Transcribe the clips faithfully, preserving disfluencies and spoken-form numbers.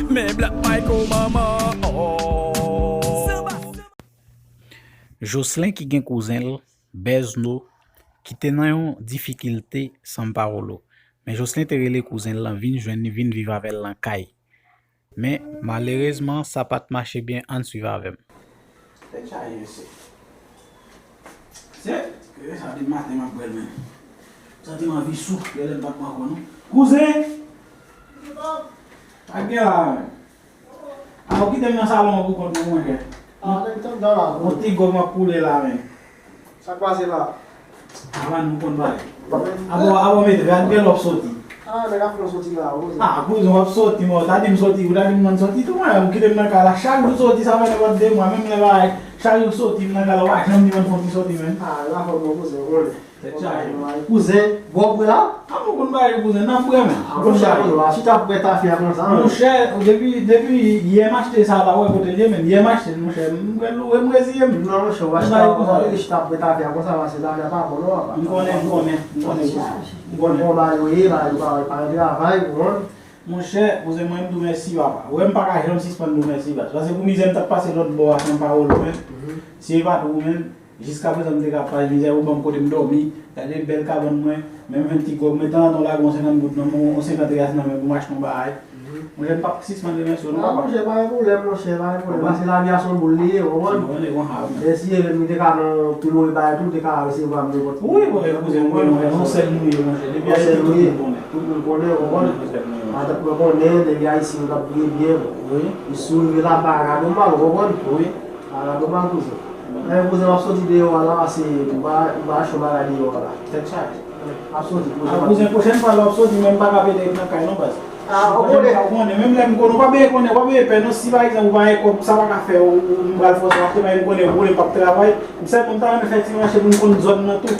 Men Black Michael manman, oh. Jocelyn ki gen kouzen l, Bezno, ki te nan yon difikilte São Paulo. Men Jocelyn te rele kouzen l lan vin jwenn li, vin viv avè l nan kay. Men, malerezman, sa pa t mache byen, ann swiv avè m. Tèt chaje, mesye. Se, e sa depi maten m ap bwè l menm. Santi m anvi sou, genlè m pa t bwè ankò non. Kouzen! Sa k gen la menm? A, ou kite m nan salon an pou kont mwen, monchè. A, nèg t anndan la. Yon ti gòm ap koule la menm. Sa k pase la? Avan nou konn bagay. Abò, abò, mete, gad bèl w ap soti. A, nèg ap fè w soti la, wi. A, kouzen w ap soti, mwen, ou ta di m soti, ou ta di m nan soti tou, mwen, ou kite m nan kay la, chak jou soti, sa fè nenpòt de mwa, menm lè bagay, chak jou soti, m nan kay la, ou pa janm di mwen fè w ti soti, menm. A, la fò bon, kouzen, w konnen. Tèt chaje. Kouzen, bon, w bwè la? A, mwen konn bagay, kouzen, n ap bwè, menm. A, monchè, konn la, chita ap bwè tafya konsa, non? Monchè, depi, depi yè m achte sa la, ou wè kote l ye, menm, yè m achte l, monchè, m, m, m reziye m. Non, monchè, w achte, w chita ap bwè tafya konsa, paske tafya pa bon, non, papa. M konnen, m konnen, m konnen, kouzen. M konnen. Bon, mayo ye, mayo pa, pa nan travay, ou konprann? Monchè, kouzen mwen, m di w mèsi, papa. Ou wè, m pa ka janm sispann di w mèsi, baz. Paske pou mizè m t ap pase lòt bò a, São Paulo, menm. Mhm. Si e pa t ou menm, jiskaprezan m te ka pase mizè, ou ban m kote m dòmi, gade bèl kabann mwen, menm yon ti gòb mwen, tanzantan w lage yon senkant goud nan men w, yon senkant reais nan men m pou m achte yon bagay. Mhm. Monchè, m p ap sispann remèsye w, non, papa. Monchè, pa gen pwoblèm, monchè, pa gen pwoblèm. Paske lavi a se yon boul li ye, ou konprann? Mwen, mwen, mwen, mwen. Men si e vle m te ka nan pi mo bagay tou, m te ka resevwa m nenpòt. Wi, bon, e kouzen, mwen, mwen, yon sèl nou ye, monchè. Depi Ayiti, tout moun konnen. Tout moun konnen, ou konprann? Madanm mwen konnen, depi Ayiti, nou t ap touye byen, bon. Wi. E si w rive laba, gade w mal, ou konprann? Wi. Gade w mal, kouzen. Men, kouzen, m ap soti deyò a la, paske m pa, m pa achte yon bagay deyò a la. Tèt chaje. M ap soti, kouzen. A, kouzen, pwochèn fwa lè w ap soti, men m pa ka pede ret nan kay, non, baz. A, ou konnen. Ou konnen, menm lè m konnen, ou pa bezwen konnen, ou pa bezwen pè, non, si pa egzanp, ou pa gen kòb, sa pa ka fè, ou, ou, m pral fòse w achte, men m konnen, ou konnen, m p ap travay. M sèlman, m ta renmen fè ti mache pou m konn zòn nan tou.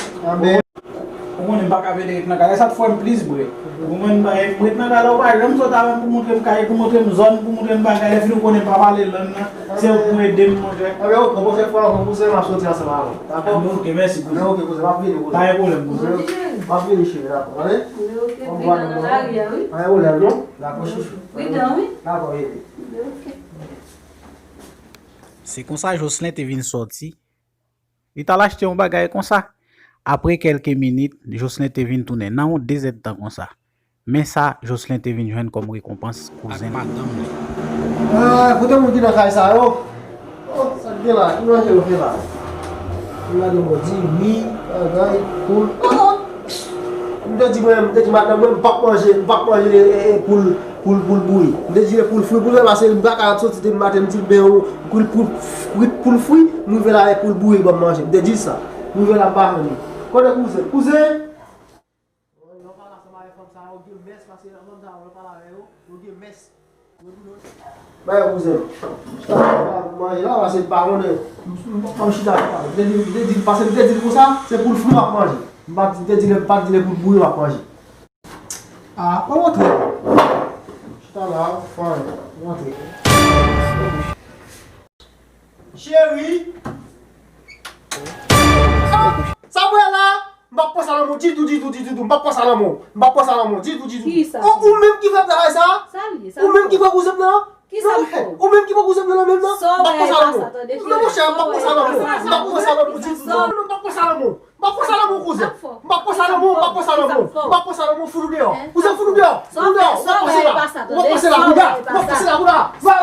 Ou konnen m pa ka pede ret nan kay la, sa t fè m plis bre. Ou konprann, m pa, m ret nan kay la, ou pa janm sot avè m pou montre m kay, pou montre m zòn, pou montre m bagay, lè fini ou konnen m pa pale lang nan, se ou pou ede m, monchè. Anben, ok, pwochèn fwa ankò, kouzen, m ap soti ansanm avè w, dakò? Anben, ok, mèsi, kouzen. Anben, ok, kouzen, m ap vini, kouzen. Pa gen pwoblèm, kouzen. M ap vini, cheri, dakò, tande? Ok, m ap vini nan lari a, wi. Pa gen pwoblèm, non? Dakò, chouchou. Pridan, wi. Dakò, bebe. Ok. Se konsa Jocelyn te vin sòti. Li t al achte yon bagay konsa. Apre kèlke minit, Jocelyn te vin tounen nan yon dezèdtan konsa. Men sa Jocelyn te vin jwenn kòm rekonpans kouzen l. Ak madanm li. Ah, kote moun ki nan kay sa yo? Oh, sa k gen la? Ki manje yo fè la? M gade mwen di wi, bagay, poul. Oh, oh. M te di mwen, m te di madanm mwen, m p ap manje, m p ap manje, e, e, poul, poul, poul bouyi. M te di e poul fri pou mwen, paske m pa ka soti depi maten, m di m ben yon poul, poul, poul, poul fri, m rive la e poul bouyi ban m manje. M te di l sa. M rive la, m pa jwenn li. Kote kouzen? Kouzen! Lè w pale ansanm avèk fanm sa yo, yo gen mès, paske fanm sa yo, lè w pale avè yo, yo gen mès. Bay kouzen. Chita la, manje la, paske m pa konnen. M, m, m chita la. M te di, m te di, paske m te di l konsa, se poul fri m ap manje. M pa t, m te di l, m pa t di l poul bouyi m ap manje. Ah, mwen montre. Chita la, fò mwen montre. Cheri. Ah, sa w wè la? M p ap pran sa nan men w ditou, ditou, ditou, ditou. M p ap pran sa nan men w. M p ap pran sa nan men w ditou, ditou. Kisa? Ou, ou menm ki fè travay sa? Sa l ye? Sa l fè? Ou menm ki pran kouzen nan? Kisa l fè? Ou menm ki pran kouzen nan menm nan? M p ap pran sa nan men w. Non, monchè, m p ap pran sa nan men w. M p ap pran sa nan men w ditou, non. Non, m p ap pran sa nan men w. M p ap pran sa nan men w, kouzen. M p ap pran sa nan men w, m p ap pran sa nan men w. M p ap pran sa nan men w, fout ou deyò. Kouzen, fout ou deyò. Fout ou deyò. M p ap pran sa la. M p ap pran sa la, kounye a. M p ap pran sa la, kounye a. Fout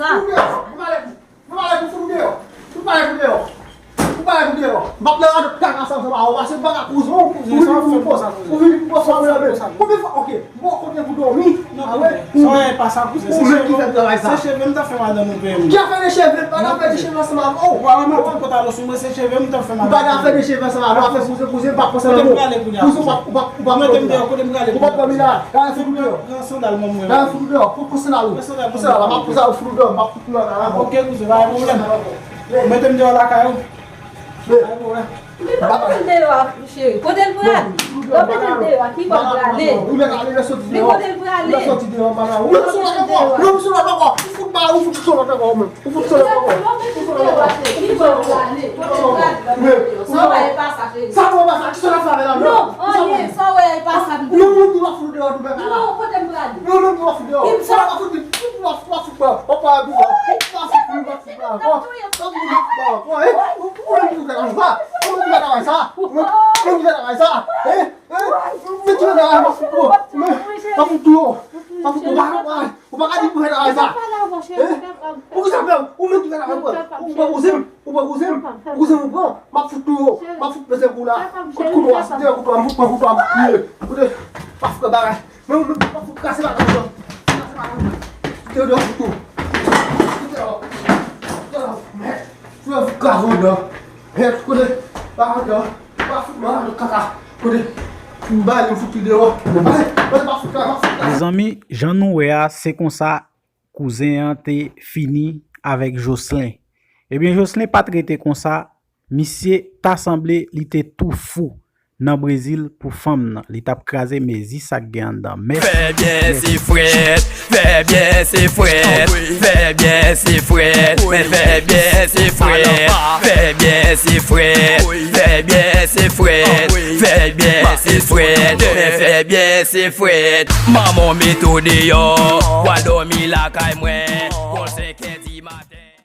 ou deyò. M pale pou, m pale pou fout ou deyò. M pale pou deyò. M pale pou deyò. M p ap nan radòt kaka sa ansanm avè w, paske m pa ka kouzen w. Ou vini pou fòs, ou vini pou fòs, ou vini pou fòs. Konbyen fwa, ok. Bon, kote pou dòmi? Ah ouais? Sa w wè pa sa, kouzen. Ou menm ki fè travay sa. Se cheve m t ap fè madanm ou peye m. Ki afè de cheve? M pa gen afè de cheve ansanm avè w. Ou pa wè m ap pran pantalon sou mwen, se cheve m t ap fè madanm. Ou pa gen afè de cheve ansanm avè w, afè kouzen, kouzen, m p ap pran sa nan men w. Kote m prale kounye a? Kouzen, ou p ap, ou p ap, ou p ap dòmi la. Ou p ap dòmi la. Gade foutou deyò. Pran sandal mwen, mwen. Gade foutou deyò. Pran sandal ou. Pran sandal mwen. Pran sandal la. M ap pran sandal ou, foutou deyò. M ap foutou deyò. Ok, kouzen, pa gen pwoblèm. Mete m deyò lakay ou. Pa gen pwoblèm. Men pa mete l deyò a, cheri. Kote l prale? Lè w mete l deyò a, ki bò l prale? Li kote l prale? Li kote l deyò a? Ou fout ba, ou fout sou lòt ankò. Ou fout sou lòt ankò. Lè w mete l deyò a, cheri, ki bò l prale? Kote l prale? Sa w wè e pa sa, cheri. Sa w wè pa sa, ki sa w ap fè avè l la? Non, anyen, sa w wè e pa sa m di. Non, non, non, non, fout deyò tou bèk la. Non, kote m prale? Non, Ou pa fout deyò. Ou pa fout, ou pa fout, ou pa fout deyò. Ou pa fout deyò. Ou pa fout deyò. Ou pa fout deyò. Ou pa fout deyò. Ou pa fout deyò. Ou pa fout deyò. Ou pa fout deyò. Ou pa fout deyò. Ou pa fout deyò. Ou pa fout deyò. Ou pa fout deyò. Ou pa fout deyò. Ou pa fout deyò. Ou pa fout deyò. Ou pa fout deyò. Ou pa fout deyò. Hein? Hein? Ou pa fout deyò. Ou pa fout deyò. Ou pa fout deyò. Ou pa fout deyò. Ou pa ka di pou fè travay sa. Hein? Poukisa fè ou menm ki fè travay pou ou? Ou pran kouzen m? Ou pran kouzen m? Kouzen m ou pran? M ap fout nou yo. M ap fout peze kou la. Kout kouto a, si te kouto a, m fout pran kouto a, m fout nou yo. Koute, m ap fout bagay. Men ou menm, m ap fout kase bagay yo. Kase bagay yo. Kite yo deyò fout ou. Kite yo. Kite yo. Mèt. Fou yo fout kraze yo deyò. Mèt, koute. Bagay yo deyò. M ap fout mwen an kaka. Koute. M bay li, m fout li deyò. Ale, ale, m ap fout kaka, m ap fout kaka. Mezanmi, jan nou wè a, se konsa kouzen an te fini avèk Jocelyn. Ebyen, Jocelyn pa t rete konsa, misye ta sanble li te tou fou nan Brezil pou fanm nan. Li t ap kraze mezi sa k gen anndan. Mèsi. Fè byen se frèt, fè byen se frèt, fè byen se frèt, men fè byen se frèt, fè byen se frèt, fè byen se frèt, fè byen se frèt, men fè byen se frèt. Manman w mete w deyò, w al dòmi lakay mwen, bon senkè